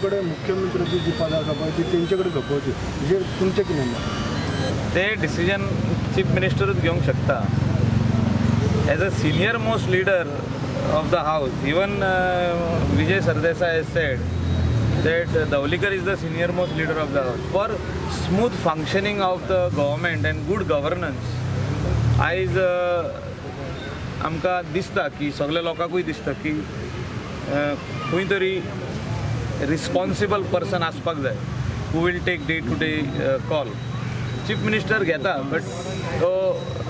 कडेन मुख्यमंत्र्याची जी पदां आसा पळय ती तेंचे कडेन सोंपोवची, म्हणजे तुमचें कितें मत? ते डिसिजन चीफ मिनिस्टरूच घेवंक शकता. As a senior most leader of the house, even Vijay Sardesai has said that Dhavalikar is the senior most leader of the house. For smooth functioning of the government and good governance, आयज आमकां दिसता की सगल्या लोकांकूय दिसता की खंय तरी रिस्पॉन्सिबल पर्सन आसपाक जाय who will take day to day call. Chief minister घेता, बट तो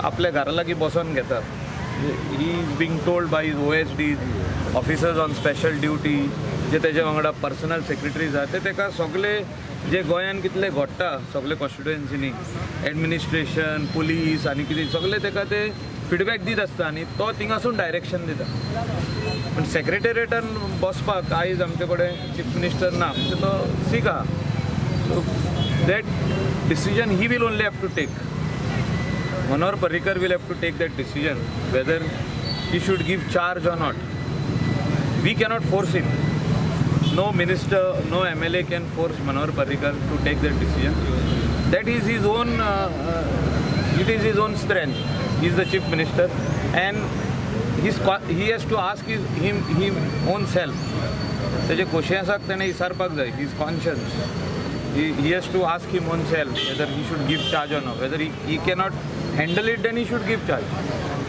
आपल्या घरा लागीं बसोन घेता. He is being told by his OSDs, officers on special duty, जे तेजे वांगडा पर्सनल सेक्रेटरीज आहा ते ताका सगळे जे गोंयान कितले घडटा सगळे कॉन्स्टिट्युएन्सीनी एडमिनिस्ट्रेशन, पुलीस आनी कितें सगळे ताका ते फिडबॅक दीत आसता आनी तो थिंगासून डायरेक्शन दिता. पूण सेक्रेटेरिएटान बसपाक आयज आमचे कडेन चीफ मिनिस्टर ना, म्हणजे तो सीक आहा. So that decision he will only have to take. Manohar Parrikar will have to take that decision whether he should give charge or not. We cannot force him. No minister, no MLA can force Manohar Parrikar to take that decision. That is his own, it is his own strength. He is the chief minister and he has to ask him own self. तेजे कोशियेंसाक तेणें विचारपाक जाय, his conscience. He has to ask him own self whether he should give charge or not. Whether he cannot handle it, then he should give charge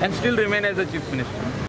and still remain as a chief minister.